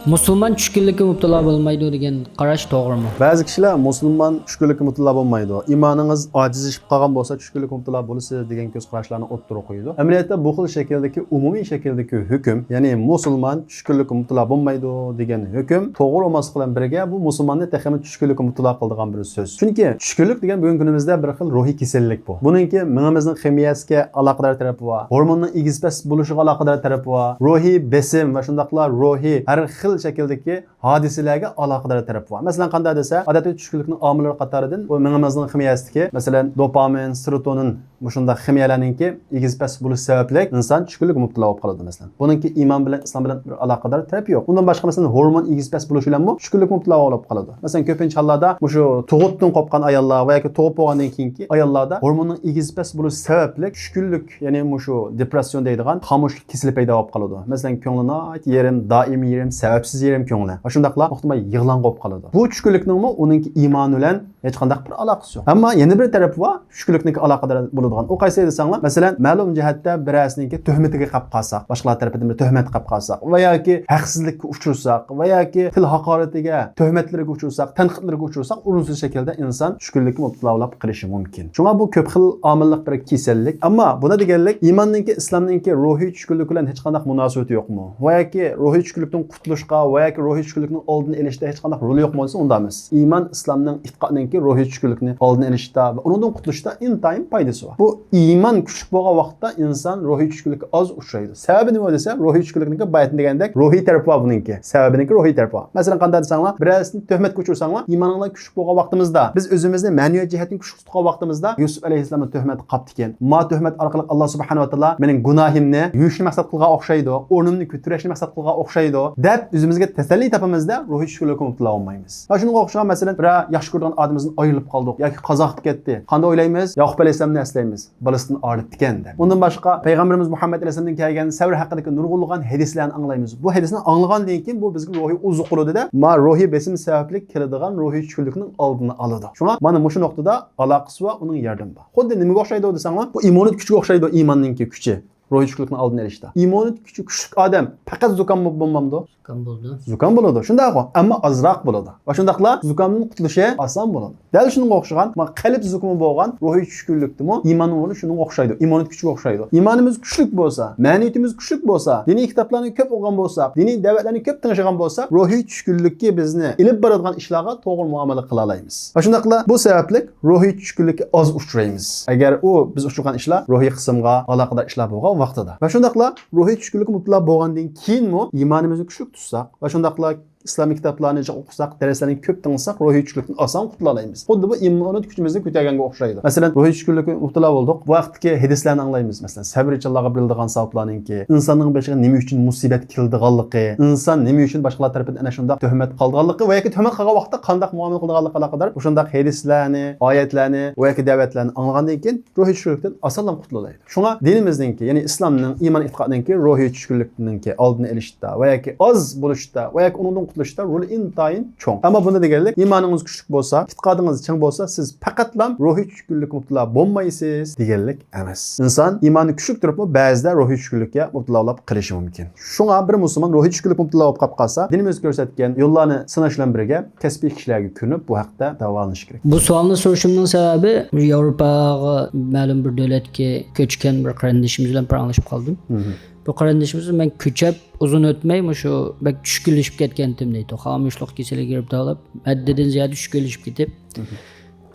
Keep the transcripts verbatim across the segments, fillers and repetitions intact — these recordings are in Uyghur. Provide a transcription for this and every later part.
مۇسۇلمان چۈشكۈنلۈككە مۇپتىلا بولمايدۇ دېگەن قاراش توغرىمۇ؟ بەزى كىشىلەر مۇسۇلمان چۈشكۈنلۈككە مۇپتىلا بولمايدۇ، ئىمانىڭىز ئاجىزلىشىپ قالغان بولسا چۈشكۈنلۈككە مۇپتىلا بولىسىز دېگەن كۆز قاراشلارنى ئوتتۇرىغا قويىدۇ. ئەمەلىيەتتە بۇ خىل شەكىلدىكى ئومۇمىي شەكىلدىكى ھۆكۈم، يەنى مۇسۇلمان چۈشكۈنلۈككە مۇپتىلا بولمايدۇ دېگەن ھۆكۈم توغرا بولماسلىقى بىلەن بىرگە، بۇ مۇسۇلماننى تېخىمۇ چۈشكۈنلۈككە مۇپتىلا قىلىدىغان بىر سۆز. چۈنكى چۈشكۈنلۈك دېگەن بۈگۈنكى كۈنىمىزدە بىر خىل روھىي كېسەللىك بۇ. بۇنىڭكى مېڭىمىزنىڭ خىمىيەسىگە ئالاقىدار تەرىپى بار، ھورموننىڭ ئېگىز-پەس بولۇشىغا ئالاقىدار تەرىپى بار، روھىي بېسىم ۋە شۇنداقلا روھىي ھەر خىل شەكىلدىكى ھادىسىلەرگە ئالاقىدار تەرەپى بار. مەسىلەن، قانداق دېسە، ئادەتتە چۈشكۈنلۈكنىڭ ئامىللىرى قاتارىدىن بۇ مېڭىمىزنىڭ خىمىيەسىدىكى، مەسىلەن، دوپامىن، سېروتونىن، مۇشۇنداق خىمىيەلەرنىڭكى ئېگىز-پەس بولۇش سەۋەبلىك ئىنسان چۈشكۈنلۈككە مۇپتىلا بولۇپ قالىدۇ، مەسىلەن. بۇنىڭكى ئىمان بىلەن، ئىسلام بىلەن بىر ئالاقىدار تەرىپى يوق. ئۇندىن باشقا، مەسىلەن، ھورمون ئېگىز-پەس بولۇشى بىلەنمۇ چۈشكۈنلۈككە مۇپتىلا بولۇپ قالىدۇ. مەسىلەن، كۆپىنچە ھاللاردا مۇشۇ تۇغۇتتىن قوپقان ئاياللار ۋە ياكى تۇغۇپ بولغاندىن كېيىنكى ئاياللاردا ھورموننىڭ ئېگىز-پەس بولۇش سەۋەبلىك چۈشكۈنلۈك، يەنى مۇشۇ دېپرېسسىيون دەيدىغان خامۇشلۇق كېسىلى پەيدا بولۇپ قالىدۇ. مەسىلەن، كۆڭلى ناھايىتى يېرىم، دائىمىي يېرىم، سەۋەبسىز يېرىم كۆڭلى. ئاشۇنداقلا توختىماي يىغلاڭغا بولۇپ قالىدۇ. بۇ چۈشكۈنلۈكنىڭمۇ ئۇنىڭكى ئىمانى بىلەن ھېچقانداق بىر ئالاقىسى يوق. ئەمما يەنە بىر تەرىپى بار، چۈشكۈنلۈكنىڭكى ئالاقىدار بولىدىغان. ئۇ قايسى دېسەڭلار، مەسىلەن، مەلۇم جەھەتتە بىرەرسىنىڭكى تۆھمىتىگە قاپ قالساق، باشقىلار تەرىپىدىن بىر تۆھمەت قاپ قالساق ۋە ياكى ھەقسىزلىككە ئۇچرىساق ۋە ياكى تىل ھاقارىتىگە، تۆھمەتلىرىگە ئۇچرىساق، تەنقىدلىرىگە ئۇچرىساق، ئورۇنسىز شەكىلدە ئىنسان چۈشكۈنلۈككە مۇپتىلا بولۇپ قېلىشى مۇمكىن. شۇڭا بۇ كۆپ خىل ئامىللىق بىر كېسەللىك. ئەمما بۇنى دېگەنلىك، ئىماننىڭكى، ئىسلامنىڭكى روھىي چۈشكۈنلۈك بىلەن ھېچقانداق مۇناسىۋىتى يوقمۇ؟ ۋە ياكى روھىي چۈشكۈنلۈكتىن قۇتۇلۇشقا ۋە ياكى روھىي چۈشكۈنلۈكنىڭ ئالدىنى ئېلىشتا ھېچقانداق رولى يوقمۇ دېسە، ئۇنداق ئەمەس. ئىمان، ئىسلامنىڭ، ئېتىقادنىڭكى روھىي چۈشكۈنلۈكنى ئالدىنى ئېلىشتا ۋە ئۇنىڭدىن قۇتۇلۇشتا ئىنتايىن پايدىسى بار. بۇ ئىمان كۈچلۈك بولغان ۋاقىتتا ئىنسان روھىي چۈشكۈنلۈككە ئاز ئۇچرايدۇ. سەۋەبى نېمە دېسە، روھىي چۈشكۈنلۈكنىڭكى بايىتىن دېگەندەك روھىي تەرىپى بار بۇنىڭكى. سەۋەبىنىڭكى روھىي تەرىپى بار. مەسىلەن، قانداق دېسەڭلار، بىرەرسىنى تۆھمەتكە ئۇچۇرساڭلار، ئىمانىڭلار كۈچلۈك بولغان ۋاقتىمىزدا بىز ئۆزىمىزنى مەنىۋىيەت جەھەتتىن كۈچلۈك تۇتقان ۋاقتىمىزدا يۈسۈپ ئەلەيھىسسالامنى تۆھمەتكە قاپتىكەن. ما تۆھمەت ئارقىلىق ئاللا سۇبھانەھۇ ۋە تائالا مېنىڭ گۇناھىمنى يۇيۇشنى مەقسەت قىلغان ئوخشايدۇ، ئورنۇمنى كۆتۈرۈشنى مەقسەت قىلغان ئوخشايدۇ دەپ ئۆزىمىزگە تەسەللى تاپىمىزدا روھىي چۈشكۈنلۈككە مۇپتىلا بولمايمىز. مانا شۇنىڭغا ئوخشىغان، مەسىلەن، بىرەر ياخشى كۆرىدىغان ئادىمىمىزدىن ئايرىلىپ قالدۇق ياكى قازا قىلىپ كەتتى. قانداق ئويلايمىز؟ ياقۇپ ئەلەيھىسسالامنى ئەسلەيمىز. بالىسىدىن ئايرىلىپتىكەن دەپ. ئۇندىن باشقا، پەيغەمبىرىمىز مۇھەممەد ئەلەيھىسسالامدىن كەلگەن سەۋر ھەققىدىكى نۇرغۇنلىغان ھەدىسلەرنى ئاڭلايمىز. بۇ ھەدىسنى ئاڭلىغاندىن كېيىن بۇ بىزگە روھىي ئوزۇق بولىدۇ-دە، ما روھىي بېسىم سەۋەبلىك كېلىدىغان روھىي چۈشكۈنلۈكنىڭ ئالدىنى ئالىدۇ. شۇڭا مانا مۇشۇ نۇقتىدا ئالاقىسى بار، ئۇنىڭ ياردىمى بار. خۇددى نېمىگە ئوخشايدۇ دېسەڭلار، بۇ ئىممۇنىتېت كۈچىگە ئوخشايدۇ، ئىماننىڭكى كۈچى. روھىي چۈشكۈنلۈكنىڭ ئالدىنى ئېلىشتا. ئىممۇنىتېت كۈچى كۈچلۈك ئادەم پەقەت زۇكام بولۇپ بولمامدۇ؟ زۇكام بولىدۇ. زۇكام بولىدۇ، شۇنداقغۇ، ئەمما ئازراق بولىدۇ. ۋە شۇنداقلا زۇكامدىن قۇتۇلۇشى ئاسان بولىدۇ. دەل شۇنىڭغا ئوخشىغان، ما قەلب زۇكىمى بولغان روھىي چۈشكۈنلۈكتىمۇ ئىماننىڭ رولى شۇنىڭغا ئوخشايدۇ. ئىممۇنىتېت كۈچىگە ئوخشايدۇ. ئىمانىمىز كۈچلۈك بولسا، مەنىۋىيىتىمىز كۈچلۈك بولسا، دىنىي كىتابلارنى كۆپ ئوقۇغان بولساق، دىنىي دەۋەتلەرنى كۆپ تىڭشىغان بولساق، روھىي چۈشكۈنلۈككە بىزنى ئېلىپ بارىدىغان ئىشلارغا توغرا مۇئامىلە قىلالايمىز. ۋە شۇنداقلا بۇ سەۋەبلىك روھىي چۈشكۈنلۈككە ئاز ئۇچرايمىز. ئەگەر ئۇ بىز ئۇچرىغان ئىشلار روھىي قىسىمغا ئالاقىدار ئىشلار بولغان ۋاقتىدا. ۋە شۇنداقلا روھىي چۈشكۈنلۈككە مۇپتىلا بولغاندىن كېيىنمۇ ئىمانىمىزنى كۈچلۈك تۇتساق ۋە شۇنداقلا ئىسلامىي كىتابلارنى جىق ئوقۇساق، دەرسلەرنى كۆپ تىڭلىساق، روھىي چۈشكۈنلۈكتىن ئاسان قۇتۇلالايمىز. خۇددى بۇ ئىممۇنىتېت كۈچىمىزنى كۆتەرگەنگە ئوخشايدۇ. مەسىلەن، روھىي چۈشكۈنلۈككە مۇپتىلا بولدۇق. بۇ ھەقتىكى ھەدىسلەرنى ئاڭلايمىز. مەسىلەن، سەبرى چىللارغا بېرىلىدىغان ساۋابلارنىڭكى، ئىنساننىڭ بېشىغا نېمە ئۈچۈن مۇسىبەت كېلىدىغانلىقى، ئىنسان نېمە ئۈچۈن باشقىلار تەرىپىدىن ئەنە شۇنداق تۆھمەت قالىدىغانلىقى ۋە ياكى تۆھمەت قالغان ۋاقىتتا قانداق مۇئامىلە قىلىدىغانلىقىغا ئالاقىدار مۇشۇنداق ھەدىسلەرنى، ئايەتلەرنى ۋە ياكى دەۋەتلەرنى ئاڭلىغاندىن كېيىن روھىي چۈشكۈنلۈكتىن ئاسانلا قۇتۇلالايدۇ. شۇڭا دىنىمىزنىڭكى، يەنى ئىسلامنىڭ، ئىمان ئېتىقادىنىڭكى روھىي چۈشكۈنلۈكنىڭكى ئالدىنى ئېلىشتا ۋە ياكى ئاز بولۇشتا ۋە ياكى ئۇنىڭدىن قۇتۇلۇشتا رولى ئىنتايىن چوڭ. ئەمما بۇنى دېگەنلىك، ئىمانىڭىز كۈچلۈك بولسا، ئېتىقادىڭىز چىڭ بولسا، سىز پەقەتلا روھىي چۈشكۈنلۈككە مۇپتىلا بولمايسىز دېگەنلىك ئەمەس. ئىنسان ئىمانى كۈچلۈك تۇرۇپمۇ بەزىدە روھىي چۈشكۈنلۈككە مۇپتىلا بولۇپ قېلىشى مۇمكىن. شۇڭا بىر مۇسۇلمان روھىي چۈشكۈنلۈك مۇپتىلا بولۇپ قاپ قالسا، دىنىمىز كۆرسەتكەن يوللارنى سىناش بىلەن بىرگە كەسپىي كىشىلەرگە كۆرۈنۈپ، بۇ ھەقتە داۋالىنىش كېرەك. بۇ سوئالنى سورىشىمنىڭ سەۋەبى، ياۋروپاغا مەلۇم بىر دۆلەتكە كۆچكەن بىر قېرىندىشىمىز بىلەن پاراڭلىشىپ قالدىم. مھم. بۇ قېرىندىشىمىز، مەن كۆچۈپ ئۇزۇن ئۆتمەي مۇشۇ بەك چۈشكۈنلىشىپ كەتكەنتىم دەيدۇ. خامۇشلۇق كېسىلىگە گىرىپتارلاپ، ھەددىدىن زىيادە چۈشكۈنلىشىپ كېتىپ، مھم.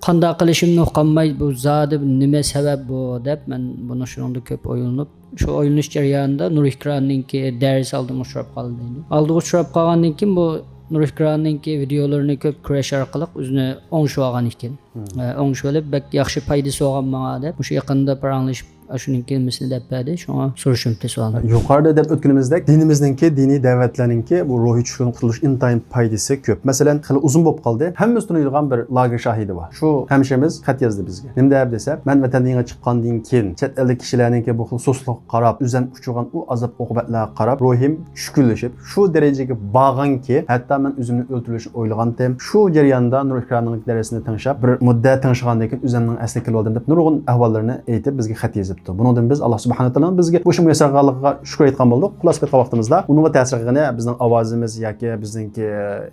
قانداق قىلىشىمنى ئۇقالماي، بۇ زادى نېمە سەۋەب بۇ دەپ، مەن بۇنىڭ شۇنىڭدا كۆپ ئويلىنىپ، شۇ ئويلىنىش جەريانىدا نۇر ئېكراننىڭكى دەرس ئالدىمغا ئۇچراپ قالدى دەيدۇ. ئالدىغا ئۇچراپ قالغاندىن كېيىن بۇ نۇر ئېكراننىڭكى ۋىدېئولىرىنى كۆپ كۆرۈش ئارقىلىق ئۆزىنى ئوڭشىۋالغان ئىكەن. مم. ئە، ئوڭشىۋېلىپ، بەك ياخشى پايدىسى بولغان ماڭا دەپ، مۇشۇ يېقىندا پاراڭلىشىپ، ئاشۇنىڭكى نېمىسىنى دەپ بەردى. شۇڭا سورىشىمتى سوئالنى. يۇقىرىدا دەپ ئۆتكىنىمىزدەك، دىنىمىزنىڭكى، دىنىي دەۋەتلەرنىڭكى بۇ روھىي چۈشكۈنلۈكتىن قۇتۇلۇش ئىنتايىن پايدىسى كۆپ. مەسىلەن، خېلى ئۇزۇن بولۇپ قالدى. ھەممىمىز تونۇيدىغان بىر لاگېر شاھىدى بار. شۇ ھەمشىمىز خەت يازدى بىزگە. نېمە دەپ دېسە، مەن ۋەتەندىن يېڭى چىققاندىن كېيىن، چەت ئەلدىكى كىشىلەرنىڭكى بۇ خىل سۇسلۇققا قاراپ، ئۆزۈم ئۇچرىغان ئۇ ئازاب-ئوقۇبەتلەرگە قاراپ، روھىم چۈشكۈنلىشىپ، شۇ دەرىجىگە بارغانكى، ھەتتا مەن ئۆزۈمنى ئۆلتۈرۈۋېلىشنى ئويلىغانتىم. شۇ جەرياندا نۇر ئېكراننىڭ دەرسىنى تىڭشاپ، بىر مۇددەت تېڭىشقاندىن كېيىن ئۆزۈمنىڭ ئەسلىگە كېلىۋالدىم دەپ نۇرغۇن ئەھۋاللىرىنى ئېيتىپ، بىزگە خەت يېزىپتۇ. بۇنىڭدىن بىز ئاللا سۇبھانەھۇ ۋە تائالانىڭ بىزگە بۇ ئىشنى مۇيەسسەر قىلغانلىقىغا شۈكۈر ئېيتقان بولدۇق. خۇلاسە قىلىۋاتقان ۋاقتىمىزدا ئۇنىڭغا تەسىر قىلغىنى بىزنىڭ ئاۋازىمىز ياكى بىزنىڭكى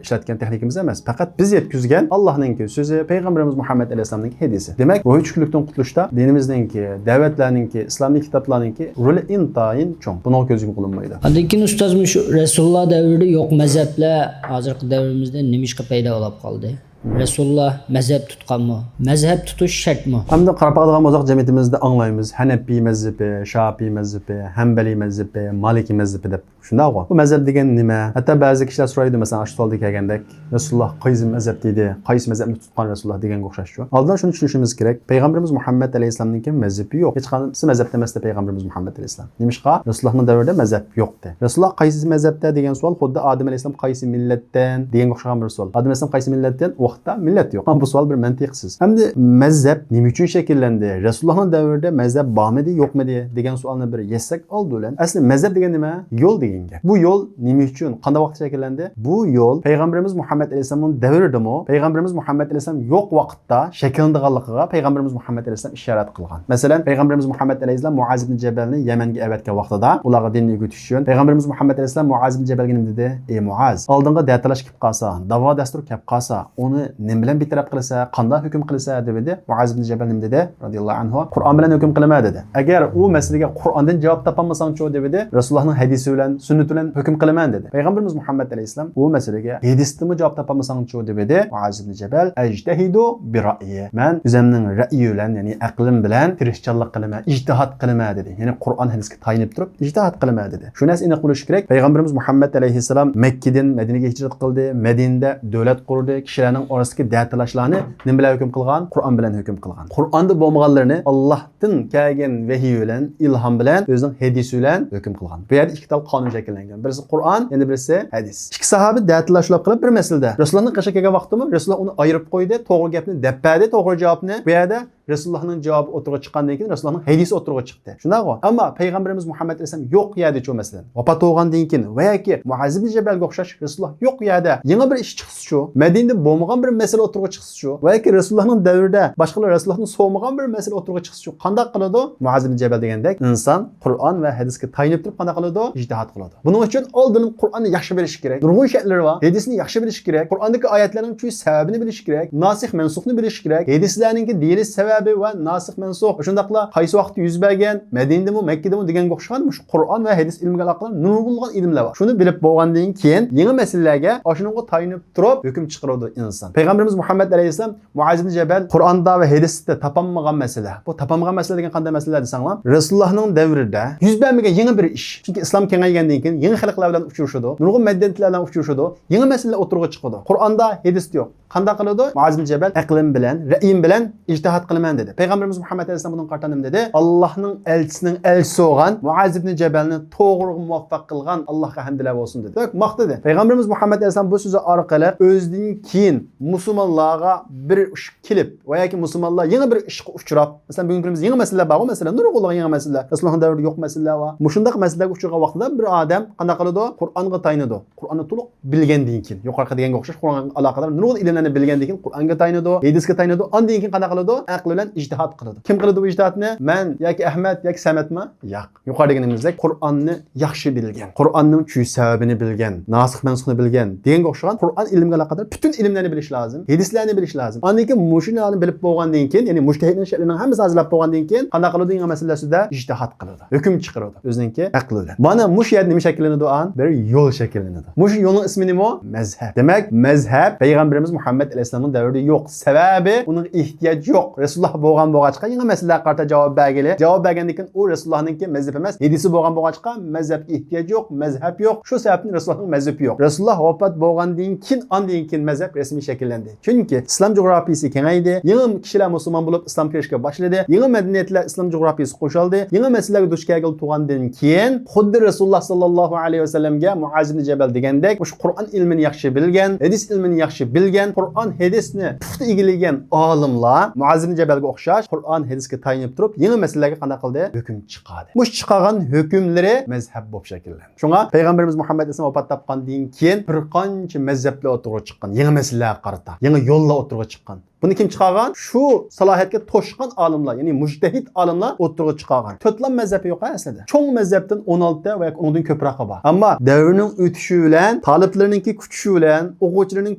ئىشلەتكەن تېخنىكىمىز ئەمەس. پەقەت بىز يەتكۈزگەن ئاللانىڭكى سۆزى، پەيغەمبىرىمىز مۇھەممەد ئەلەيھىسسالامنىڭكى ھەدىسى. دېمەك، روھىي چۈشكۈنلۈكتىن قۇتۇلۇشتا دىنىمىزنىڭكى، دەۋەتلەرنىڭكى، ئىسلامىي كىتابلارنىڭكى رولى ئىنتايىن چوڭ. بۇنىڭغا كۆز يۇمۇپ بولۇنمايدۇ. ئاندىن كېيىن ئۇستاز، مۇشۇ رەسۇلۇللا دەۋرىدە يوق مەزھەپلەر ھازىرقى دەۋرىمىزدە نېمىشقا پەيدا بولۇپ قالدى؟ رەسۇلۇللا مەزھەپ تۇتقانمۇ؟ مەزھەپ تۇتۇش شەرتمۇ؟ ئەمدى قاراپ باقىدىغان بولساق، جەمئىيىتىمىزدە ئاڭلايمىز، ھەنەپىي مەزھىپى، شاپىئىي مەزھىپى، ھەمبەلىي مەزھىپى، مالىكىي مەزھىپى دەپ. شۇنداقغۇ؟ بۇ مەزھەپ دېگەن نېمە؟ ھەتتا بەزى كىشىلەر سورايدۇ، مەسىلەن، ئاشۇ سوئالدا كەلگەندەك، رەسۇلۇللا قايسى مەزھەپتە ئىدى؟ قايسى مەزھەپنى تۇتقان رەسۇلۇللا دېگەنگە ئوخشاشچۇ. ئالدىن شۇنى چۈشىنىشىمىز كېرەك، پەيغەمبىرىمىز مۇھەممەد ئەلەيھىسسالامنىڭكى مەزھىپى يوق. ھېچقايسى مەزھەپتە ئەمەستە پەيغەمبىرىمىز مۇھەممەد ئەلەيھىسسالام. نېمىشقا؟ رەسۇلۇللانىڭ دەۋرىدە مەزھەپ يوق. رەسۇلۇللا قايسى مەزھەپتە دېگەن سوئال خۇددى ئادەم ئەلەيھىسسالام قايسى مىللەتتىن دېگەنگە ئوخشىغان بىر سوئال. ئادەم ئەلەيھىسسالام قايسى مىللەتتىن؟ ئۇ ۋاقىتتا مىللەت يوق. بۇ سوئال بىر مەنتىقسىز. ئەمدى مەزھەپ نېمە ئۈچۈن شەكىللەندى؟ رەسۇلۇللانىڭ دەۋرىدە مەزھەپ بارمىدى، يوقمىدى دېگەن سوئالنى بىر يەتسەك ئالدى بىلەن، ئەسلى مەزھەپ دېگەن نېمە؟ يول دېگەن گەپ. بۇ يول نېمە ئۈچۈن، قانداق ۋاقىتتا شەكىللەندى؟ بۇ يول پەيغەمبىرىمىز مۇھەممەد ئەلەيھىسسالامنىڭ دەۋرىدىمۇ، پەيغەمبىرىمىز مۇھەممەد ئەلەيھىسسالام يوق ۋاقىتتا شەكىللىنىدىغانلىقىغا پەيغەمبىرىمىز مۇھەممەد ئەلەيھىسسالام ئىشارەت قىلغان. مەسىلەن، پەيغەمبىرىمىز مۇھەممەد ئەلەيھىسسالام مۇئاز ئىبنى جەبەلنى يەمەنگە ئەۋەتكەن ۋاقتىدا، ئۇلارغا دىننى ئۆگىتىش ئۈچۈن پەيغەمبىرىمىز مۇھەممەد ئەلەيھىسسالام مۇئاز ئىبنى جەبەلگە نېمە دېدى؟ «ئەي مۇئاز، ئالدىڭغا دەتالاش كېلىپ قالسا، داۋا دەستۇر كەپ قالسا، ئۇنى نېمە بىلەن بىتەرەپ قىلىسەن، قانداق ھۆكۈم قىلىسەن؟» دېدى. مۇئاز ئىبنى جەبەل نېمە دېدى؟ رازىياللاھۇ ئەنھۇ، «قۇرئان بىلەن ھۆكۈم قىلىمەن» دېدى. «ئەگەر ئۇ مەسىلىگە قۇرئاندىن جاۋاب تاپالمىساڭچۇ؟» دېدى. «رەسۇلۇللانىڭ ھەدىسى بىلەن، سۈننىتى بىلەن ھۆكۈم قىلىمەن» دېدى. پەيغەمبىرىمىز مۇھەممەد ئەلەيھىسسالام ئۇ مەسىلىگە ھەدىستىنمۇ جاۋاب تاپالمىساڭچۇ؟ دېدى. مۇئاز ئىبنى جەبەل، «ئەجتەھىدۇ بىرەئيى، مەن ئۆزۈمنىڭ رەئيى بىلەن، يەنى ئەقلىم بىلەن تىرىشچانلىق قىلىمەن، ئىجتىھاد قىلىمەن» دېدى. يەنى قۇرئان ھەدىسكە تايىنىپ تۇرۇپ ئىجتىھاد قىلىمەن دېدى. شۇ نەرسە ئېنىق بولۇشى كېرەك، پەيغەمبىرىمىز مۇھەممەد ئەلەيھىسسالام مەككىدىن مەدىنىگە ھىجرەت قىلدى، مەدىنىدە دۆلەت قۇردى، كىشىلەرنىڭ ئارىسىدىكى دەتالاشلارنى نېمە بىلەن ھۆكۈم قىلغان؟ قۇرئان بىلەن ھۆكۈم قىلغان. قۇرئاندا بولمىغانلىرىنى ئاللاھتىن كەلگەن ۋەھىي بىلەن، ئىلھام بىلەن، ئۆزىنىڭ ھەدىسى بىلەن ھۆكۈم قىلغان. بۇ يەردە ئىككى تال قانۇن شەكىللەنگەن. بىرسى قۇرئان، يەنە بىرسى ھەدىس. ئىككى ساھابە دەتالاشلاپ قېلىپ بىر مەسىلىدە رەسۇلۇللانىڭ قېشىغا كەلگەن ۋاقتىمۇ رەسۇلۇللا ئۇنى ئايرىپ قويدى، توغرا گەپنى دەپ بەردى، توغرا جاۋابنى. بۇ يەردە رەسۇلۇللانىڭ جاۋابى ئوتتۇرىغا چىققاندىن كېيىن رەسۇلۇللانىڭ ھەدىسى ئوتتۇرىغا چىقتى. شۇنداقغۇ؟ ئەمما پەيغەمبىرىمىز مۇھەممەد ئەلەيھىسسالام يوق يەردىچۇ، مەسىلەن، ۋاپات بولغاندىن كېيىن ۋە ياكى مۇئاز ئىبنى جەبەلگە ئوخشاش رەسۇلۇللا يوق يەردە يېڭى بىر ئىش چىقسىچۇ، مەدىنىدە بولمىغان بىر مەسىلە ئوتتۇرىغا چىقسىچۇ ۋە ياكى رەسۇلۇللانىڭ دەۋرىدە باشقىلار رەسۇلۇللادىن سورىمىغان بىر مەسىلە ئوتتۇرىغا چىقسىچۇ، قانداق قىلىدۇ؟ مۇئاز ئىبنى جەبەل دېگەندەك ئىنسان قۇرئان ۋە ھەدىسكە تايىنىپ تۇرۇپ قانداق قىلىدۇ؟ ئىجتىھاد قىلىدۇ. بۇنىڭ ئۈچۈن ئالدىن قۇرئاننى ياخشى بىلىش كېرەك. نۇرغۇن شەرتلىرى بار. ھەدىسنى ياخشى بىلىش كېرەك. قۇرئاندىكى ئايەتلەرنىڭ چۈشۈش سەۋەبىنى بىلىش كېرەك. ناسىخ مەنسۇخنى بىلىش كېرەك. ھەدىسلەرنىڭكى دېيىلىش سەۋەبى ۋە ناسىخ مەنسۇخ، شۇنداقلا قايسى ۋاقىتتا يۈز بەرگەن، مەدىنىدىمۇ، مەككىدىمۇ دېگەنگە ئوخشىغان مۇشۇ قۇرئان ۋە ھەدىس ئىلمىگە ئالاقىدار نۇرغۇنلىغان ئىلىملەر بار. شۇنى بىلىپ بولغاندىن كېيىن يېڭى مەسىلىلەرگە ئاشۇنىڭغا تايىنىپ تۇرۇپ ھۆكۈم چىقىرىدۇ ئىنسان. پەيغەمبىرىمىز مۇھەممەد ئەلەيھىسسالام مۇئاز ئىبنى جەبەل قۇرئاندا ۋە ھەدىستە تاپالمىغان مەسىلە. بۇ تاپالمىغان مەسىلە دېگەن قانداق مەسىلە دېسەڭلار، رەسۇلۇللانىڭ دەۋرىدە يۈز بەرمىگەن يېڭى بىر ئىش. چۈنكى ئىسلام كېڭەيگەندىن كېيىن يېڭى خەلقلەر بىلەن ئۇچرىشىدۇ، نۇرغۇن مەدەنىيەتلەر بىلەن ئۇچرىشىدۇ، يېڭى مەسىلىلەر ئوتتۇرىغا چىقىدۇ. قۇرئاندا، ھەدىستە يوق. قانداق قىلىدۇ؟ مۇئاز ئىبنى جەبەل، «ئەقلىم بىلەن، رەئيىم بىلەن ئىجتىھاد قىلىمەن» دېدى. پەيغەمبىرىمىز مۇھەممەد ئەلەيھىسسالام بۇنىڭغا قارىتا نېمە دېدى؟ «ئاللاھنىڭ ئەلچىسىنىڭ ئەلچىسى بولغان مۇئاز ئىبنى جەبەلنى توغرىغا مۇۋەپپەق قىلغان ئاللاھقا ھەمدىلەر بولسۇن» دېدى. دېمەك، ماختىدى. پەيغەمبىرىمىز مۇھەممەد ئەلەيھىسسالام بۇ سۆزى ئارقىلىق ئۆزىدىن كېيىن مۇسۇلمانلارغا بىر ئىش كېلىپ ۋە ياكى مۇسۇلمانلار يېڭى بىر ئىشقا ئۇچراپ، مەسىلەن، بۈگۈنكى كۈنىمىزدە يېڭى مەسىلىلەر بارغۇ، مەسىلەن، نۇرغۇنلىغان يېڭى مەسىلىلەر، رەسۇلۇللانىڭ دەۋرىدە يوق مەسىلىلەر بار. مۇشۇنداق مەسىلىلەرگە ئۇچرىغان ۋاقتىدا بىر ئادەم قانداق قىلىدۇ؟ قۇرئانغا تايىنىدۇ. قۇرئاننى تولۇق بىلگەندىن كېيىن، يۇقىرىقى دېگەنگە ئوخشاش قۇرئانغا ئالاقىدار نۇرغۇن ئىلىملەرنى بىلگەندىن كېيىن قۇرئانغا تايىنىدۇ، ھەدىسكە تايىنىدۇ، ئاندىن كېيىن قانداق قىلىدۇ؟ ئەقلى بىلەن ئىجتىھاد قىلىدۇ. كىم قىلىدۇ بۇ ئىجتىھادنى؟ مەن ياكى ئەھمەد ياكى سەمەتمۇ؟ ياق. يۇقىرىدا دېگىنىمىزدەك، قۇرئاننى ياخشى بىلگەن، قۇرئاننىڭ چۈشۈش سەۋەبىنى بىلگەن، ناسىخ مەنسۇخنى بىلگەن دېگەنگە ئوخشىغان قۇرئان ئىلمىگە ئالاقىدار پۈتۈن ئىلىملەرنى بىلىش لازىم، ھەدىسلەرنى بىلىش لازىم. ئاندىن كېيىن مۇشۇلارنى بىلىپ بولغاندىن كېيىن، يەنى مۇجتەھىدنىڭ شەرتلىرىنىڭ ھەممىسىنى ھازىرلاپ بولغاندىن كېيىن قانداق قىلىدۇ؟ يېڭى مەسىلىلەر ئۈستىدە ئىجتىھاد قىلىدۇ، ھۆكۈم چىقىرىدۇ ئۆزىنىڭكى ئەقلى بىلەن. مانا مۇشۇ يەردە نېمە شەكىللىنىدۇ؟ ئان بىر يول شەكىللىنىدۇ. مۇشۇ يولنىڭ ئىسمى نېمە؟ مەزھەپ. دېمەك، مەزھەپ پەيغەمبىرىمىز مۇھەممەد ئەلەيھىسسالامنىڭ دەۋرىدە يوق. سەۋەبى ئۇنىڭغا ئېھتىياج يوق. رەسۇلۇللا بولغان بولغاچقا يېڭى مەسىلىلەرگە قارىتا جاۋاب بەرگىلى. جاۋاب بەرگەندىن كېيىن ئۇ رەسۇلۇللانىڭكى مەزھىپى ئەمەس، ھەدىسى بولغان بولغاچقا مەزھەپكە ئېھتىياج يوق، مەزھەپ يوق. شۇ سەۋەبتىن رەسۇلۇللانىڭ مەزھىپى يوق. رەسۇلۇللا ۋاپات بولغاندىن كېيىن، ئاندىن كېيىن مەزھەپ رەسمىي شەكىللەندى. چۈنكى ئىسلام جۇغراپىيىسى كېڭەيدى. يېڭى كىشىلەر مۇسۇلمان بولۇپ ئىسلام كىرىشكە باشلىدى. يېڭى مەدەنىيەتلەر ئىسلام جۇغراپىيىسىغا قوشۇلدى. يېڭى مەسىلىلەرگە دۇچ كەلگىلى تۇرغاندىن كېيىن، خۇددى رەسۇلۇللا ساللاللاھۇ ئەلەيھى ۋەسەللەمگە مۇئاز ئىبنى جەبەل دېگەندەك، مۇشۇ قۇرئان ئىلمىنى ياخشى بىلگەن، ھەدىس ئىلمىنى ياخشى بىلگەن، قۇرئان ھەدىسنى پۇختا ئىگىلىگەن ئالىملار مۇئاز ئىبنى جەبەلگە ئوخشاش قۇرئان ھەدىسكە تايىنىپ تۇرۇپ، يېڭى مەسىلىلەرگە قانداق قىلدى؟ ھۆكۈم چىقاردى. مۇشۇ چىقارغان ھۆكۈملىرى مەزھەپ بولۇپ شەكىللەندى. شۇڭا پەيغەمبىرىمىز مۇھەممەد ئەلەيھىسسالام ۋاپات تاپقاندىن كېيىن بىر قانچە مەزھەپلەر ئوتتۇرىغا چىققان، يېڭى مەسىلىلەرگە قارىتا يېڭى يوللار ئوتتۇرىغا چىققان. بۇنى كىم چىقارغان؟ شۇ سالاھىيەتكە توشقان ئالىملار، يەنى مۇجتەھىد ئالىملار ئوتتۇرىغا چىقارغان. تۆتلا مەزھەپى يوق ھە ئەسلىدە. چوڭ مەزھەپتىن ئون ئالتە ۋە ياكى ئۇنىڭدىن كۆپرەك بار. ئەمما دەۋرنىڭ ئۆتۈشى بىلەن، تالىپلىرىنىڭكى كۈچىشى بىلەن، ئوقۇغۇچىلىرىنىڭ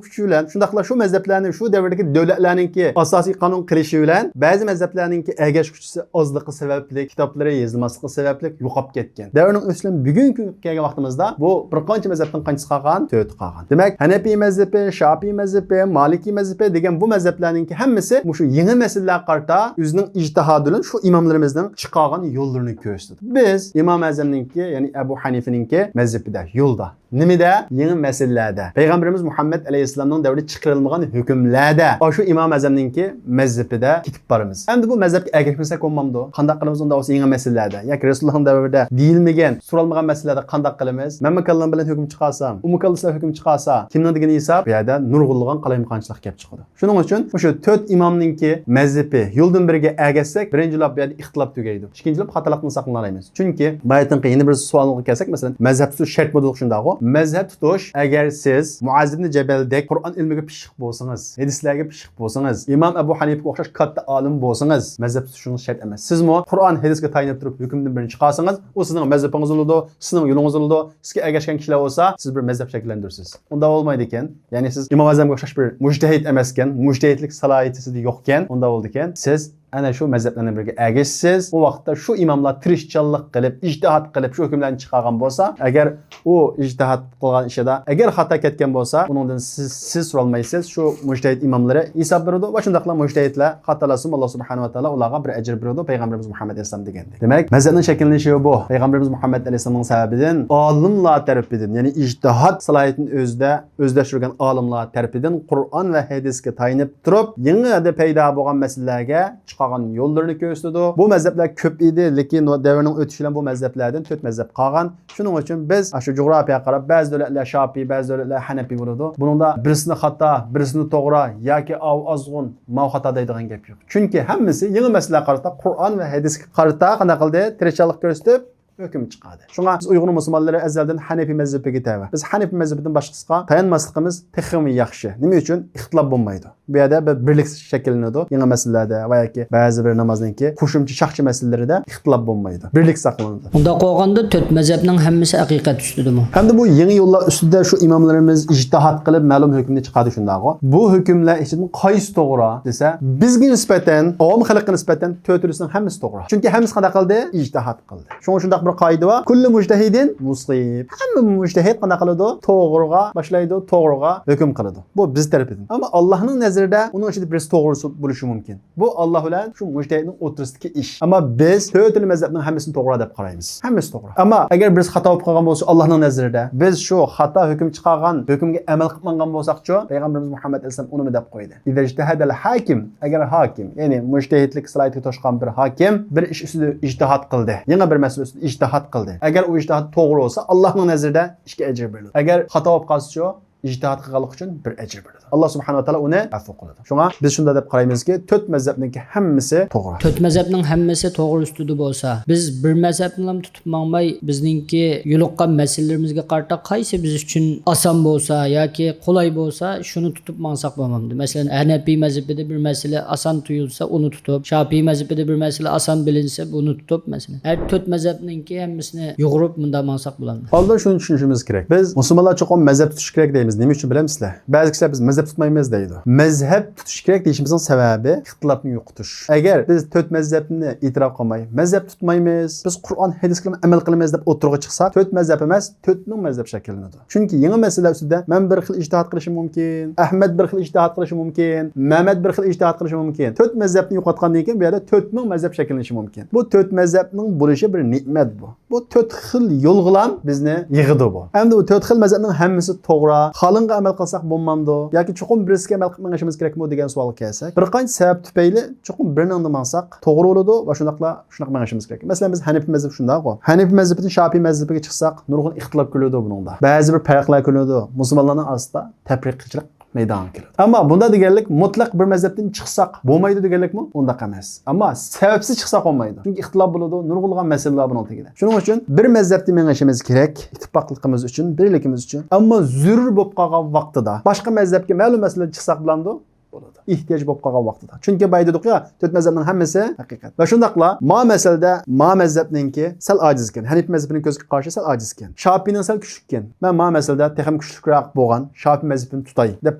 كۈچى بىلەن، شۇنداقلا شۇ مەزھەپلەرنى شۇ دەۋردىكى دۆلەتلەرنىڭكى ئاساسىي قانۇن قىلىشى بىلەن، بەزى مەزھەپلەرنىڭكى ئەگەشكۈچىسى ئازلىقى سەۋەبلىك، كىتابلىرى يېزىلماسلىقى سەۋەبلىك يوقاپ كەتكەن. دەۋرنىڭ ئۆتۈشى بىلەن بۈگۈنكى كۈنگە كەلگەن ۋاقتىمىزدا بۇ بىر قانچە مەزھەپتىن قانچىسى قالغان؟ تۆتى قالغان. دېمەك، ھەنەپىي مەزھىپى، شاپىي مەزھىپى، مالىكىي مەزھىپى دېگەن بۇ مەزھەپلەرنىڭكى ھەممىسى مۇشۇ يېڭى مەسىلىلەرگە قارىتا ئۆزىنىڭ ئىجتىھادى بىلەن شۇ ئىماملىرىمىزنىڭ چىقارغان يوللىرىنى كۆرسىتىدۇ. بىز ئىمام ئەزەمنىڭكى، يەنى ئەبۇ ھەنىفىنىڭكى مەزھىپىدە، يولدا. نېمىدە؟ يېڭى مەسىلىلەردە. پەيغەمبىرىمىز مۇھەممەد ئەلەيھىسسالامنىڭ دەۋرىدە چىقىرىلمىغان ھۆكۈملەردە. ئاشۇ ئىمام ئەزەمنىڭكى مەزھىپىدە كېتىپ بارىمىز. ئەمدى بۇ مەزھەپكە ئەگەشمىسەك بولمامدۇ؟ قانداق قىلىمىز ئۇنداق بولسا يېڭى مەسىلىلەردە؟ ياكى رەسۇلۇللاھنىڭ دەۋرىدە دېيىلمىگەن، سورالمىغان مەسىلىلەردە قانداق قىلىمىز؟ مەن مۇكەللەم بىلەن ھۆكۈم چىقارسام، ئۇ مۇكەللەم بىلەن ھۆكۈم چىقارسا، كىمنىڭ دېگىنى ھېساب؟ بۇ يەردە نۇرغۇنلىغان قالايمىقانچىلىق كەپ چىقىدۇ. شۇنىڭ ئۈچۈن مۇشۇ تۆت ئىمامنىڭكى مەزھىپى يولدىن بىرىگە ئەگەشسەك، بىرىنچى لاپ بۇ يەردە ئىختىلاپ تۈگەيدۇ. ئىككىنچى لاپ خاتالىقتىن ساقلىنالايمىز. چۈنكى بايىتىنقى يەنە بىر سوئالغا كەلسەك، مەسىلەن، مەزھەپ تۇتۇش شەرتمىدۇق شۇنداقغۇ؟ مەزھەپ تۇتۇش، ئەگەر سىز مۇئاز ئىبنى جەبەلدەك قۇرئان ئىلمىگە پىششىق بولسىڭىز، ھەدىسلەرگە پىششىق بولسىڭىز، ئىمام ئەبۇ ھەنىفىگە ئوخشاش كاتتا ئالىم بولسىڭىز، مەزھەپ تۇتۇشىڭىز شەرت ئەمەس. سىزمۇ قۇرئان، ھەدىسكە تايىنىپ تۇرۇپ ھۆكۈمدىن بىرنى چىقارسىڭىز، ئۇ سىزنىڭ مەزھىپىڭىز بولىدۇ، سىزنىڭ يولىڭىز بولىدۇ. سىزگە ئەگەشكەن كىشىلەر بولسا، سىز بىر مەزھەپ شەكىللەندۈرىسىز. ئۇنداق بولمايدىكەن. يەنى سىز ئىمام ئەزەمگە ئوخشاش بىر مۇجتەھىد ئەمەسكەن، مۇجتەھىدلىك سالاھىيىتى سىزدە يوقكەن، ئۇنداق بولىدىكەن. سىز ئەنە شۇ مەزھەپلەرنىڭ بىرىگە ئەگەشسىز. ئۇ ۋاقىتتا شۇ ئىماملار تىرىشچانلىق قىلىپ، ئىجتىھاد قىلىپ، شۇ ھۆكۈملەرنى چىقارغان بولسا، ئەگەر ئۇ ئىجتىھاد قىلغان ئىشىدا ئەگەر خاتا كەتكەن بولسا، ئۇنىڭدىن سىز، سىز سورالمايسىز، شۇ مۇجتەھىد ئىماملىرى ھېساب بېرىدۇ ۋە شۇنداقلا مۇجتەھىدلەر خاتالاشسىمۇ، ئاللا سۇبھانەھۇ ۋە تائالا ئۇلارغا بىر ئەجىر بېرىدۇ، پەيغەمبىرىمىز مۇھەممەد ئەلەيھىسسالام دېگەندەك. دېمەك، مەزھەپنىڭ شەكىللىنىشى بۇ. پەيغەمبىرىمىز مۇھەممەد ئەلەيھىسسالامنىڭ سەۋەبىدىن، ئالىملار تەرىپىدىن، يەنى ئىجتىھاد سالاھىيىتىنى ئۆزىدە ئۆزلەشتۈرگەن ئالىملار تەرىپىدىن قۇرئان ۋە ھەدىسكە تايىنىپ تۇرۇپ، يېڭى پەيدا بولغان مەسىلىلەرگە چىقارغان يوللىرىنى كۆرسىتىدۇ. بۇ مەزھەپلەر كۆپ ئىدى، لېكىن دەۋرنىڭ ئۆتۈشى بىلەن بۇ مەزھەپلەردىن تۆت مەزھەپ قالغان. شۇنىڭ ئۈچۈن بىز ئاشۇ جۇغراپىيەگە قاراپ، بەزى دۆلەتلەر شاپىي، بەزى دۆلەتلەر ھەنەپىي بولىدۇ. بۇنىڭدا بىرسىنى خاتا، بىرسىنى توغرا ياكى ئاۋۇ ئازغۇن، ماۋۇ خاتا دەيدىغان گەپ يوق. چۈنكى ھەممىسى يېڭى مەسىلىلەرگە قارىتا قۇرئان ۋە ھەدىسكە قارىتا قانداق قىلدى؟ تىرىشچانلىق كۆرسىتىپ، ھۆكۈم چىقاردى. شۇڭا بىز ئۇيغۇر مۇسۇلمانلىرى ئەزەلدىن ھەنەپىي مەزھىپىگە تەۋە. بىز ھەنەپىي مەزھىپىدىن باشقىسىغا تايانماسلىقىمىز تېخىمۇ ياخشى. نېمە ئۈچۈن؟ ئىختىلاپ بولمايدۇ. بۇ يەردە بىر بىرلىك شەكىللىنىدۇ. يېڭى مەسىلىلەردە ۋە ياكى بەزى بىر نامازنىڭكى قوشۇمچە شاخچە مەسىلىلىرىدە ئىختىلاپ بولمايدۇ. بىرلىك ساقلىنىدۇ. ئۇنداق بولغاندا تۆت مەزھەپنىڭ ھەممىسى ھەقىقەت ئۈستىدىمۇ؟ ھەمدە بۇ يېڭى يوللار ئۈستىدە شۇ ئىماملىرىمىز ئىجتىھاد قىلىپ مەلۇم ھۆكۈمنى چىقاردى شۇنداقغۇ. بۇ ھۆكۈملەر ئىچىدىن قايسى توغرا دېسە، بىزگە نىسبەتەن، ئاۋام خەلققە نىسبەتەن تۆتىلىسىنىڭ ھەممىسى توغرا. چۈنكى ھەممىسى قانداق قىلدى؟ ئىجتىھاد قىلدى. شۇڭا شۇنداق بىر قائىدە بار. كۇللۇ مۇجتەھىدىن مۇسىب. ھەممە مۇجتەھىد قانداق قىلىدۇ؟ توغرىغا باشلايدۇ، توغرىغا ھۆكۈم قىلىدۇ. بۇ بىز تەرىپىدىن. ئەمما ئاللاھنىڭ نەزىرىدە ئۇنىڭ ئىچىدە بىرسى توغرىسى بولۇشى مۇمكىن. بۇ ئاللاھ بىلەن شۇ مۇجتەھىدنىڭ ئوتتۇرىسىدىكى ئىش. ئەمما بىز تۆتىلا مەزھەپنىڭ ھەممىسىنى توغرا دەپ قارايمىز. ھەممىسى توغرا. ئەمما ئەگەر بىرسى خاتا بولۇپ قالغان بولسا، ئاللاھنىڭ نەزىرىدە بىز شۇ خاتا ھۆكۈم چىقارغان ھۆكۈمگە ئەمەل قىلىپ ماڭغان بولساقچۇ، پەيغەمبىرىمىز مۇھەممەد ئەلەيھىسسالام ئۇنىمۇ دەپ قويدى. ئىزا ئىجتەھەدەل ھاكىم، ئەگەر ھاكىم، يەنى مۇجتەھىدلىك سالاھىيىتىگە توشقان بىر ھاكىم بىر ئىش ئۈستىدە ئىجتىھاد قىلدى، يېڭى بىر مەسىلە ئۈستىدە ئىجتىھاد قىلدى. ئەگەر ئۇ ئىجتىھاد توغرا بولسا، ئاللاھنىڭ نەزىرىدە ئىككى ئەجىر بېرىلىدۇ. ئەگەر خاتا بولۇپ قالسىچۇ، ئىجتىھاد قىلغانلىقى ئۈچۈن بىر ئەجىر بېرىلىدۇ. ئاللا سۇبھانەھۇ ۋە تائالا ئۇنى ئەفۇ قىلىدۇ. شۇڭا بىز شۇنداق دەپ قارايمىزكى، تۆت مەزھەپنىڭكى ھەممىسى توغرا. تۆت مەزھەپنىڭ ھەممىسى توغرا ئۈستىدە بولسا، بىز بىر مەزھەپنىلا تۇتۇپ ماڭماي، بىزنىڭكى يولۇققان مەسىلىلىرىمىزگە قارىتا قايسى بىز ئۈچۈن ئاسان بولسا ياكى قولاي بولسا، شۇنى تۇتۇپ ماڭساق بولمامدۇ؟ مەسىلەن، ھەنەپىي مەزھىپىدە بىر مەسىلە ئاسان تۇيۇلسا، ئۇنى تۇتۇپ، شاپىئىي مەزھىپىدە بىر مەسىلە ئاسان بىلىنسە، بۇنى تۇتۇپ، مەسىلەن، ھەر تۆت مەزھەپنىڭكى ھەممىسىنى يۇغۇرۇپ مۇنداق ماڭساق بولامدۇ؟ ئالدىن شۇنى چۈشىنىشىمىز كېرەك. بىز مۇسۇلمانلار چوقۇم مەزھەپ تۇتۇش كېرەك دەيمىز. نېمە ئۈچۈن بىلەمسىلەر؟ بەزى كىشىلەر بىز مەزھەپ تۇتمايمىز دەيدۇ. مەزھەپ تۇتۇش كېرەك دېيىشىمىزنىڭ سەۋەبى ئىختىلاپنى يوقىتىش. ئەگەر بىز تۆت مەزھەپنى ئېتىراپ قىلماي، مەزھەپ تۇتمايمىز، بىز قۇرئان، ھەدىسكە ئەمەل قىلىمىز دەپ ئوتتۇرىغا چىقساق، تۆت مەزھەپ ئەمەس، تۆت مىڭ مەزھەپ شەكىللىنىدۇ. چۈنكى يېڭى مەسىلە ئۈستىدە مەن بىر خىل ئىجتىھاد قىلىشىم مۇمكىن، ئەھمەد بىر خىل ئىجتىھاد قىلىشى مۇمكىن، مەمەت بىر خىل ئىجتىھاد قىلىشى مۇمكىن. تۆت مەزھەپنى يوقاتقاندىن كېيىن بۇ يەردە تۆت مىڭ مەزھەپ شەكىللىنىشى مۇمكىن. بۇ تۆت مەزھەپنىڭ بولۇشى بىر نېمەت بۇ. بۇ تۆت خىل يولغىلام بىزنى يىغىدۇ بۇ. ئەمدى بۇ تۆت خىل مەزھەپنىڭ ھەممىسى توغرا، قالغىنىغا ئەمەل قىلساق بولمامدۇ؟ ياكى چوقۇم بىرسىگە ئەمەل قىلىپ مېڭىشىمىز كېرەكمۇ دېگەن سوئالغا كەلسەك، بىر قانچە سەۋەب تۈپەيلى چوقۇم بىرىنىڭدە ماڭساق توغرا بولىدۇ ۋە شۇنداقلا شۇنداق مېڭىشىمىز كېرەك. مەسىلەن، بىز ھەنىپىي مەزھەپ شۇنداقغۇ. ھەنىپىي مەزھىپىدىن شاپىئىي مەزھىپىگە چىقساق، نۇرغۇن ئىختىلاپ كۆرۈلىدۇ بۇنىڭدا. بەزى بىر پەرقلەر كۆرۈلىدۇ. مۇسۇلمانلارنىڭ ئارىسىدا تەپرىقىچىلىق مەيدانغا كېلىدۇ. ئەمما بۇنداق دېگەنلىك مۇتلەق بىر مەزھەپتىن چىقساق بولمايدۇ دېگەنلىكمۇ؟ ئۇنداق ئەمەس. ئەمما سەۋەبسىز چىقساق بولمايدۇ. چۈنكى ئىختىلاپ بولىدۇ، نۇرغۇنلىغان مەسىلە بار بۇنىڭ تېگىدە. شۇنىڭ ئۈچۈن بىر مەزھەپتە مېڭىشىمىز كېرەك، ئىتتىپاقلىقىمىز ئۈچۈن، بىرلىكىمىز ئۈچۈن. ئەمما زۆرۈر بولۇپ قالغان ۋاقتىدا باشقا مەزھەپكە مەلۇم مەسىلىدە چىقساق بولامدۇ؟ بولىدۇ. ئېھتىياج بولۇپ قالغان ۋاقتىدا. چۈنكى بايا دېدۇقيا، تۆت مەزھەپنىڭ ھەممىسى ھەقىقەت. ۋە شۇنداقلا ما مەسىلىدە ما مەزھەپنىڭكى سەل ئاجىز ئىكەن. ھەنىپىي مەزھىپىنىڭ كۆزىگە قارىشى سەل ئاجىز ئىكەن. شاپىينىڭ سەل كۈچلۈك ئىكەن. مەن ما مەسىلىدە تېخىمۇ كۈچلۈكرەك بولغان شاپىي مەزھىپىنى تۇتاي دەپ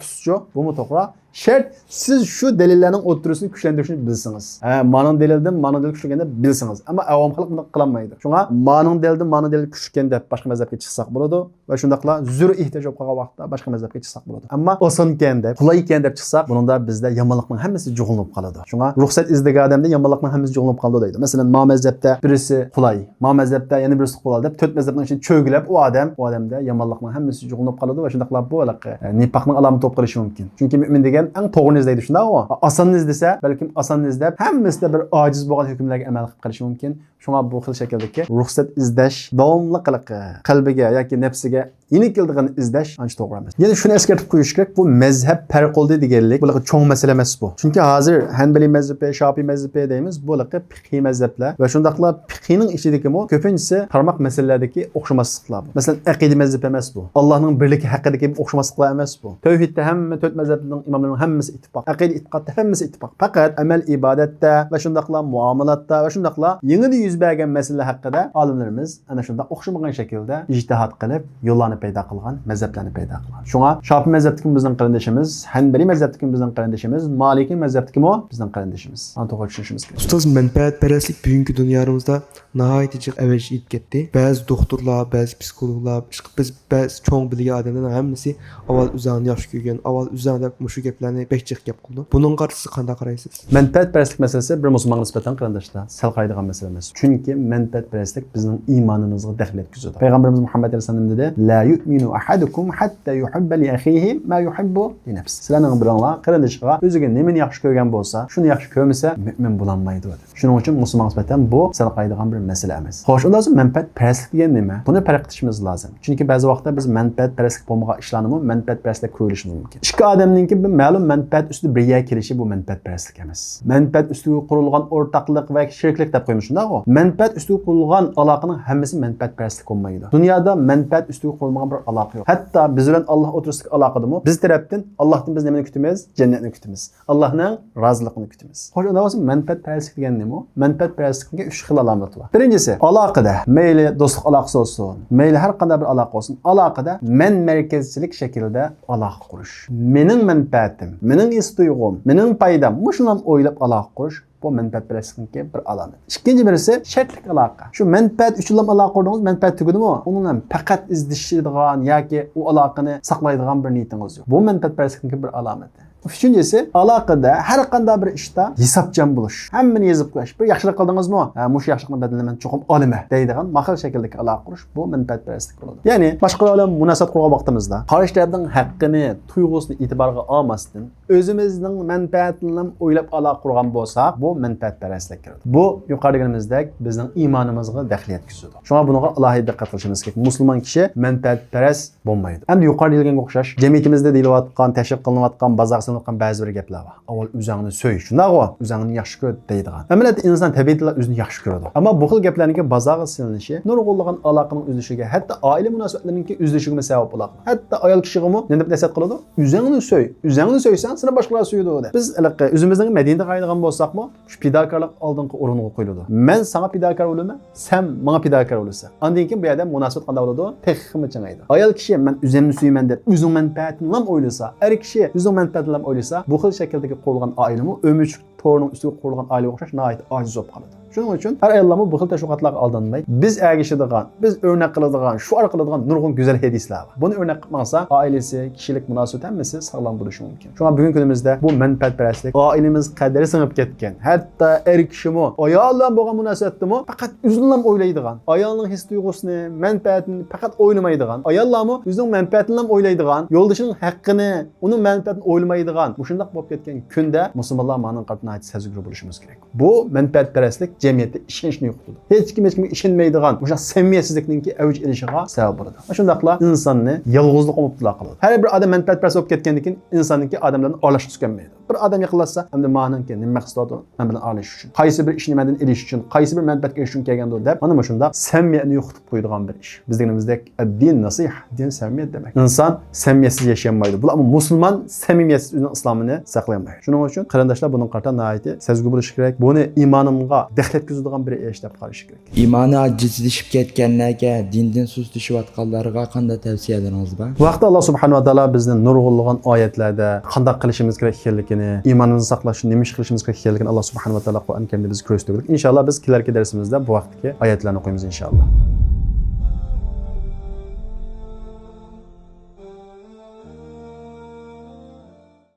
تۇتسىچۇ، بۇمۇ توغرا. شەرت، سىز شۇ دەلىللەرنىڭ ئوتتۇرىسىنى كۈچلەندۈرۈشنى بىلسىڭىز. ھە، مانىڭ دەلىلىدىن مانىڭ دەلىل كۈچلۈكەن دەپ بىلسىڭىز. ئەمما ئاۋام خەلق بۇنداق قىلالمايدۇ. شۇڭا مانىڭ دەلىلىدىن مانىڭ دەلىل كۈچلۈكەن دەپ باشقا مەزھەپكە چىقساق بولىدۇ. ۋە شۇنداقلا زۆرۈر ئېھتىياج بولۇپ قالغان ۋاقىتتا باشقا مەزھەپكە چىقساق بولىدۇ. ئەمما ئاسانكەن دەپ، قولايكەن دەپ چىقساق، بۇنىڭدا بىزدە يامانلىقنىڭ ھەممىسى جۇغلىنىپ قالىدۇ. شۇڭا رۇخسەت ئىزدىگەن ئادەمدە يامانلىقنىڭ ھەممىسى جۇغلىنىپ قالىدۇ دەيدۇ. مەسىلەن، ما مەزھەپتە بىرسى قولاي، ما مەزھەپتە يەنە بىرسى قولاي دەپ تۆت مەزھەپنىڭ ئىچىدە چۆگىلەپ ئۇ ئادەم، ئۇ ئادەمدە يامانلىقنىڭ ھەممىسى جۇغلىنىپ قالىدۇ ۋە شۇنداقلا بۇ ھېلىقى، ئە، نىپاقنىڭ ئالامىتى بولۇپ قېلىشى مۇمكىن. چۈنكى مۆمىن دېگەن ئەڭ توغرىنى ئىزدەيدۇ، شۇنداقمۇ؟ ئاساننى ئىزدىسە، بەلكىم ئاساننى ئىزدەپ، ھەممىسىدە بىر ئاجىز بولغان ھۆكۈملەرگە ئەمەل قىلىپ قېلىشى مۇمكىن. شۇڭا بۇ خىل شەكىلدىكى رۇخسەت ئىزدەش، داۋاملىق ھېلىقى قەلبىگە ياكى نەپسىگە يېنىك كېلىدىغان ئىزدەش ئانچە توغرا ئەمەس. يەنە شۇنى ئەسكەرتىپ قويۇش كېرەك، بۇ مەزھەپ پەرقلىدى دېگەنلىك بۇ چوڭ مەسىلە ئەمەس بۇ. چۈنكى ھازىر ھەنبەلىي مەزھىپى، شاپىي مەزھىپى دەيمىز، بۇ ھېلىقى پىقھىي مەزھەپلەر ۋە شۇنداقلا پىقھىينىڭ ئىچىدىكىمۇ كۆپىنچىسى تارماق مەسىلىلەردىكى ئوخشىماسلىقلار بار. مەسىلەن، ئەقىدە مەزھىپى ئەمەس بۇ. ئاللاھنىڭ بىرلىكى ھەققىدىكى ئوخشىماسلىقلار ئەمەس بۇ. تەۋھىدتە ھەممە تۆت مەزھەپنىڭ ئىماملىرىنىڭ ھەممىسى ئىتتىپاق. ئەقىدە ئېتىقادتا ھەممىسى ئىتتىپاق. پەقەت ئەمەل ئىبادەتتە ۋە شۇنداقلا مۇئامىلاتتا ۋە شۇنداقلا يېڭىدا يۈز بەرگەن مەسىلە ھەققىدە ئالىملىرىمىز ئەنە شۇنداق ئوخشىمىغان شەكىلدە ئىجتىھاد قىلىپ، يوللارنى پەيدا قىلغان، مەزھەپلەرنى پەيدا قىلغان. شۇڭا شاپىي مەزھەپتىكى بىزنىڭ قېرىندىشىمىز، ھەنبەلىي مەزھەپتىكى بىزنىڭ قېرىندىشىمىز، مالىكىي مەزھەپتىكىمۇ بىزنىڭ قېرىندىشىمىز. ئانا توغرا چۈشىنىشىمىز كېرەك. ئۇستاز، مەنپەئەتپەرەسلىك بۈگۈنكى دۇنيامىزدا ناھايىتى جىق ئەۋج ئېلىپ كەتتى. بەزى دوختۇرلار، بەزى پسىخولوگلار، ئىشقىلىپ بىز بەزى چوڭ بىلگەن ئادەملەرنىڭ ھەممىسى ئاۋۋال ئۆزۈڭنى ياخشى كۆرگىن، ئاۋۋال ئۆزۈڭ دەپ مۇشۇ گەپلەرنى بەك جىق گەپ قىلىدۇ. بۇنىڭغا سىز قانداق قارايسىز؟ مەنپەئەتپەرەسلىك مەسىلىسى بىر مۇسۇلمانغا نىسبەتەن قېرىنداشلار سەل قارايدىغان مەسىلە ئەمەس. چۈنكى مەنپەئەتپەرەسلىك بىزنىڭ ئىمانىمىزغا دەخلى يەتكۈزىدۇ. پەيغەمبىرىمىز مۇھەممەد ئەلەيھىسسالام دېدى، لا يؤمن أحدكم حتى يحب لأخيه ما يحب لنفسه. سىلەرنىڭ بىرىڭلار قېرىندىشىغا ئۆزىگە نېمىنى ياخشى كۆرگەن بولسا، شۇنى ياخشى كۆرمىسە، مۆمىن بولالمايدۇ، دېدى. شۇنىڭ ئۈچۈن مۇسۇلمانغا نىسبەتەن بۇ سەل قارايدىغان بىر مەسىلە ئەمەس. خوش، ئۇنداق بولسا مەنپەئەتپەرەسلىك دېگەن نېمە؟ بۇنى پەرق قىلىشىمىز لازىم. چۈنكى بەزى ۋاقىتتا بىز مەنپەئەتپەرەسلىك بولمىغان ئىشلارنىمۇ مەنپەئەتپەرەسلىك كۆرۈۋېلىشىمىز مۇمكىن. ئىككى ئادەمنىڭكى بىر مەلۇم مەنپەئەت ئۈستىدە بىر يەرگە كېلىشى بۇ مەنپەئەتپەرەسلىك ئەمەس. مەنپەئەت ئۈستىگە قۇرۇلغان ئورتاقلىق ۋە شېرىكلىك دەپ قويىمىز، شۇنداقغۇ؟ مەنپەئەت ئۈستىگە قۇرۇلغان ئالاقىنىڭ ھەممىسى مەنپەئەتپەرەسلىك بولمايدۇ. دۇنيادا مەنپەئەت ئۈستىگە قۇرۇلمىغان بىر ئالاقە يوق. ھەتتا بىز بىلەن ئاللاھ ئوتتۇرىسىدىكى ئالاقىدىمۇ بىز تەرەپتىن ئاللاھتىن بىز نېمىنى كۈتىمىز؟ جەننەتنى كۈتىمىز. ئاللاھنىڭ رازىلىقىنى كۈتىمىز. خوش، ئۇنداق بولسا مەنپەئەتپەرەسلىك دېگەن نېمە؟ مەنپەئەتپەرەسلىكنىڭ ئۈچ خىل ئالامىتى بار. بىرىنچىسى، ئالاقىدە، مەيلى دوستلۇق ئالاقىسى بولسۇن، مەيلى ھەر قانداق بىر ئالاقە بولسۇن، ئالاقىدە مەن مەركەزچىلىك شەكلىدە ئالاقە قۇرۇش. مېنىڭ مەنپەئەتىم، مېنىڭ ھېس تۇيغۇم، مېنىڭ پايدام، مۇشۇلارنى ئويلاپ ئالاقە قۇرۇش، بۇ مەنپەئەتپەرەسلىكنىڭكى بىر ئالامىتى. ئىككىنچى بىرسى شەرتلىك ئالاقە. شۇ مەنپەئەت ئۈچۈنلا ئالاقە قۇردىڭىز، مەنپەئەت تۈگىدىمۇ؟ ئۇنىڭ بىلەن پەقەت ئىزدىشىدىغان ياكى ئۇ ئالاقىنى ساقلايدىغان بىر نىيىتىڭىز يوق. بۇ مەنپەئەتپەرەسلىكنىڭكى بىر ئالامىتى. ئۈچىنچىسى، ئالاقىدە ھەر قانداق بىر ئىشتا ھېسابچان بولۇش. ھەممىنى يېزىپ قويۇش. بىر ياخشىلىق قىلدىڭىزمۇ؟ ھە، مۇشۇ ياخشىلىقنىڭ بەدىلىنى مەن چوقۇم ئالىمەن دەيدىغان ماقۇل شەكىلدىكى ئالاقە قۇرۇش، بۇ مەنپەئەتپەرەسلىك بولىدۇ. يەنى باشقىلار بىلەن مۇناسىۋەت قۇرغان ۋاقتىمىزدا قارشى تەرەپنىڭ ھەققىنى، تۇيغۇسىنى ئېتىبارغا ئالماستىن، ئۆزىمىزنىڭ مەنپەئەتىنىلا ئويلاپ ئالاقە قۇرغان بولساق، بۇ مەنپەئەتپەرەسلىك كىرىدۇ. بۇ يۇقىرىدا دېگىنىمىزدەك بىزنىڭ ئىمانىمىزغا دەخلى يەتكۈزىدۇ. شۇڭا بۇنىڭغا ئالاھىدە دىققەت قىلىشىمىز كېرەك. مۇسۇلمان كىشى مەنپەئەتپەرەس بولمايدۇ. ئەمدى يۇقىرىدا دېگەنگە ئوخشاش، جەمئىيىتىمىزدە دېيىلىۋاتقان، تەشۋىق قىلىنىۋاتقان، بازارغا سېلىنىۋاتقان بەزى بىر گەپلەر بار. ئاۋۋال ئۆزۈڭنى سۆي، شۇنداقغۇ؟ ئۆزۈڭنى ياخشى كۆر دەيدىغان. ئەمەلىيەتتە ئىنسان تەبىئىتىلا ئۆزىنى ياخشى كۆرىدۇ. ئەمما بۇ خىل گەپلەرنىڭكى بازارغا سېلىنىشى نۇرغۇنلىغان ئالاقىنىڭ ئۈزۈلۈشىگە، ھەتتا ئائىلە مۇناسىۋەتلىرىنىڭكى ئۈزۈلۈشىگىمۇ سەۋەب بولىدۇ. ھەتتا ئايال كىشىگىمۇ نېمە دەپ نەسىھەت قىلىدۇ؟ ئۆزۈڭنى سۆي، ئۆزۈڭنى سۆيسەڭ، سېنى باشقىلار سۆيىدۇ دەپ. بىز ھېلىقى ئۆزىمىزنىڭ مەدەنىيىتىگە قارايدىغان بولساقمۇ، شۇ پىداكارلىق ئالدىنقى ئورۇنغا قويۇلىدۇ. مەن ساڭا پىداكار بولىمەن، سەن ماڭا پىداكار بولىسەن. ئاندىن كېيىن بۇ يەردە مۇناسىۋەت قانداق بولىدۇ؟ تېخىمۇ چىڭىيدۇ. ئايال كىشى مەن ئۆزۈمنى سۆيىمەن دەپ ئۆزىنىڭ مەنپەئەتىنىلا ئويلىسا، ئەر كىشى ئۆزىنىڭ مەنپەئەتىنىلا ئويلىسا، بۇ خىل شەكىلدىكى قۇرۇلغان ئائىلىمۇ ئۆمۈچۈك تورنىڭ ئۈستىگە قۇرۇلغان ئائىلىگە ئوخشاش ناھايىتى ئاجىز بولۇپ قالىدۇ. شۇنىڭ ئۈچۈن ئەر-ئاياللارمۇ بۇ خىل تەشۋىقاتلارغا ئالدانماي، بىز ئەگىشىدىغان، بىز ئۆرنەك قىلىدىغان، شوئار قىلىدىغان نۇرغۇن گۈزەل ھەدىسلەر بار. بۇنى ئۆرنەك قىلىپ ماڭسا، ئائىلىسى، كىشىلىك مۇناسىۋىتى ھەممىسى ساغلام بولۇشى مۇمكىن. شۇڭا بۈگۈنكى كۈنىمىزدە بۇ مەنپەئەتپەرەسلىك ئائىلىمىزگە قەدەر سىڭىپ كەتكەن. ھەتتا ئەر كىشىمۇ ئايال بىلەن بولغان مۇناسىۋەتتىمۇ پەقەت ئۆزىنىلا ئويلايدىغان، ئايالنىڭ ھېس تۇيغۇسىنى، مەنپەئەتىنى پەقەت ئويلىمايدىغان، ئاياللارمۇ ئۆزىنىڭ مەنپەئەتىنىلا ئويلايدىغان، يولدىشىنىڭ ھەققىنى، ئۇنىڭ مەنپەئەتىنى ئويلىمايدىغان مۇشۇنداق بولۇپ كەتكەن كۈندە مۇسۇلمانلار ماڭا قارىتا ناھايىتى سەزگۈر بولۇشىمىز كېرەك. بۇ مەنپەئەتپەرەسلىك جەمئىيەتتە ئىشەنچنى يوقىتىدۇ. ھېچكىم ھېچكىمگە ئىشەنمەيدىغان مۇشۇنداق سەمىمىيەتسىزلىكنىڭكى ئەۋج ئېلىشىغا سەۋەب بولىدۇ. شۇنداقلا ئىنساننى يالغۇزلۇققا مۇپتىلا قىلىدۇ. ھەر بىر ئادەم مەنپەئەتپەرەس بولۇپ كەتكەندىن كېيىن ئىنساننىڭكى ئادەملەرنى ئارىلاشقۇسى كەلمەيدۇ. بىر ئادەم يېقىنلاشسا، ئەمدى مانىڭكى نېمە مەقسىتى بار مەن بىلەن ئارىلىشىش ئۈچۈن؟ قايسى بىر ئىشنى مەندىن ئېلىش ئۈچۈن، قايسى بىر مەنپەئەتكە ئېرىشىش ئۈچۈن كەلگەندۇ دەپ، مانا مۇشۇنداق سەمىمىيەتنى يوقىتىپ قويىدىغان بىر ئىش. بىز دېگىنىمىزدەك، ئەددىن نەسىھە، دىن سەمىمىيەت دېمەك. ئىنسان سەمىمىيەتسىز ياشىيالمايدۇ. بولۇپمۇ مۇسۇلمان سەمىمىيەتسىز ئۆزىنىڭ ئىسلامىنى ساقلىيالمايدۇ. شۇنىڭ ئۈچۈن قېرىنداشلار بۇنىڭغا قارىتا ناھايىتى سەزگۈر بولۇشى كېرەك. بۇنى ئىمانىمغا دەخلەت كىرگۈزىدىغان بىر ئىش دەپ قارىشى كېرەك. ئىمانى ئاجىزلىشىپ كەتكەنلەرگە، دىندىن سۇسلىشىۋاتقانلارغا قانداق تەۋسىيەلىرىڭىز بار؟ بۇ ھەقتە ئاللا سۇبھانەھۇ ۋە تائالا بىزنى نۇرغۇنلىغان ئايەتلەردە قانداق قىلىشىمىز كېرەك ئىكەنلىكىنى، ئىمانىمىزنى ساقلاش ئۈچۈن نېمە ئىش قىلىشىمىز كېرەك ئىكەنلىكىنى ئاللا سۇبھانەھۇ ۋە تائالا قۇرئان كەرىمدە بىزگە كۆرسىتىپ بەردى. ئىنشاللا بىز كېلەركى دەرسىمىزدە بۇ ھەقتىكى ئايەتلەرنى ئوقۇيمىز ئىنشاللا.